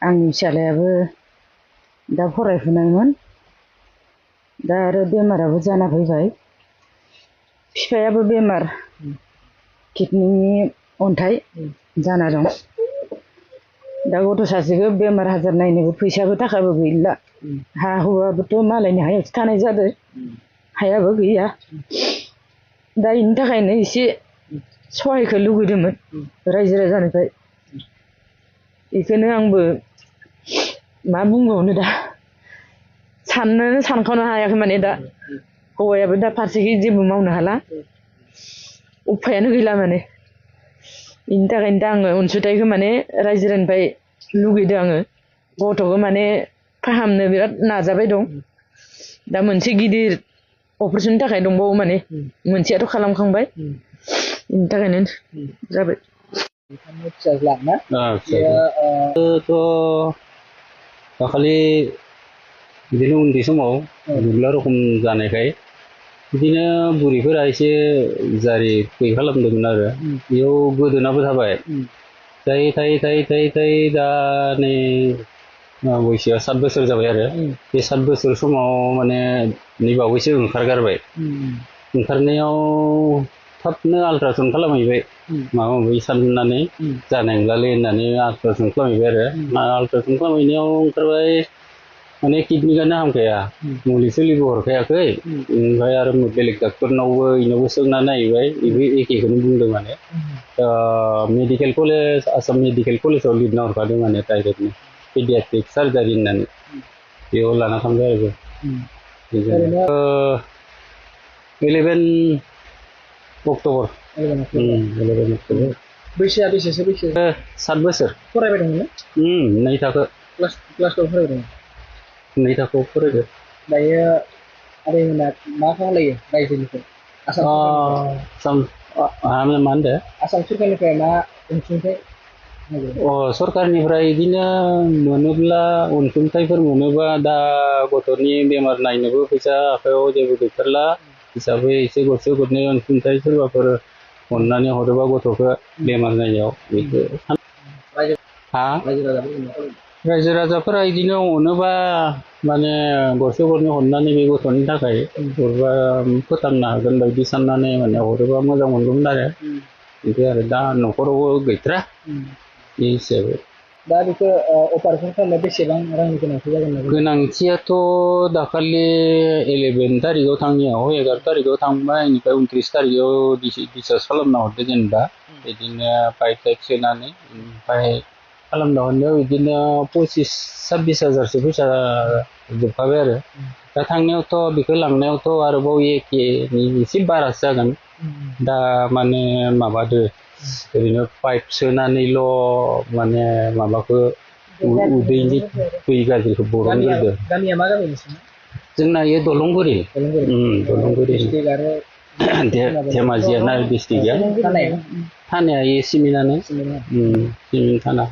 आंनि फिसालायाबो दा फरायफुनायमोन दा आरो बेमाराबो जाना फैबाय बिफायाबो बेमार किडनिनि अन्थाइ जाना दं दा गथ' सासेखौ बेमार आजार नायनोबो फैसाबो थाखाबो गैला हा हुआबोथ' मालायनि हायावसो थानाय जादों हायाबो गैया दा इनि थाखायनो एसे सहायखौ लुगैदोंमोन रायजो राजानिफ्राय बेखौनो आंबो मा बुंबावनो दा साननोनो सानखानो हायाखै माने दा हौवायाबो दा फारसेखै जेबो मावनो हाला उफायानो गैला माने बेनि थाखायनो दा आङो अनसुंथाइखौ माने रायजो राजानिफ्राय लुगैदों आङो गथ'खौ माने फाहामनो बिराद नाजाबाय दं दा मोनसे गिदिर अपारेशननि थाखाय दंबावो माने मोनसेयाथ' खालामखांबाय बेनि थाखायनो जाबाय फिसाज्ला ना थ' दाखालि बिदिनो उन्दै समाव गुग्ला रखम जानायखाय बिदिनो बुरैफोरा एसे जारि गैयै खालामदोंमोन आरो बेयाव गोदोनाबो थाबाय थायै दा नै बैसोआ 7 बोसोर जाबाय आरो बे 7 बोसोर समाव माने नै बावैसो ओंखारगारबाय ओंखारनायाव थाबनो आल्ट्रासाउन्ड खालामहैबाय माबा माबि साननानै जानाय नंलालै होननानै आल्ट्रासाउन्ड खालामहैबाय आरो आल्ट्रासाउन्ड खालामहैनायाव ओंखारबाय माने किडनिकानो हामखाया मुलि सुलिबो हरखायाखै ओमफ्राय आरो बेलेग डाक्टरनावबो इनावबो सोंना नायबाय बेबो एखेखौनो बुंदों माने मेडिकेल कलेज आसाम मेडिकेल कलेजाव लिरना हरखादों माने डाइरेक्टनो पेडियाट्रिक सार्जारि होननानै बेयाव लाना थांबाय आरो 11 अक्ट'बर बैसोआ बेसेसो बैसो 7 बोसोर फरायबाय दंमोन 2 थाखो क्लासआव फरायदों 2 थाखोआव फरायदों दायो आदैमोना मा खालायो रायजोनिफ्राय आसाम मा होनदो आसाम सरकारनिफ्राय मा अनसुंथाइ सरकारनिफ्राय बिदिनो मोनोब्ला अनसुंथाइफोर मोनोबा दा गथ'नि बेमार नायनोबो फैसा आखायाव जेबो गैथारला हिसाबै एसे गरसे गरनै अनसुंथाइ सोरबाफोर अननानै हरोबा गथ'खौ बेमार नायनायाव बेखौ रायजो राजाफोरा बिदिनो अनोबा माने गरसे गरनै हरनानै बे गथ'नि थाखाय हरबा फोथांनो हागोन बायदि साननानै माने हरोबा मोजां मोनगौमोन आरो बिदि आरो दा न'खरावबो गैथारा बे हिसाबै दा बेखौ अपारेशन खालामनो बेसेबां रांनि गोनांथि जागोन गोनांथियाथ' दाखालि 11 थारिखआव थांनायाव 11 थारिखआव थांबाय बेनिफ्राय 29 थारिखआव डिसचार्ज खालामना हरदो जेनेबा बिदिनो पाइप सोनानै ओमफ्राय खालामना हरनायाव बिदिनो 25-26 हाजारसो फैसा जोबखाबाय आरो दा थांनायावथ' बेखौ लांनायावथ' आरोबाव एखेनि एसे बारासो जागोन दा माने माबादो ओरैनो पाइप सोनानैल' माने माबाखौ उदैनि दै गाज्रिखौ बरनग्रोदो गामिया मा गामि जोंना इयो दलंगुरि धेमाजियानो डिस्ट्रिक्टआ थानाया इयो सिमिनानो सिमिन थाना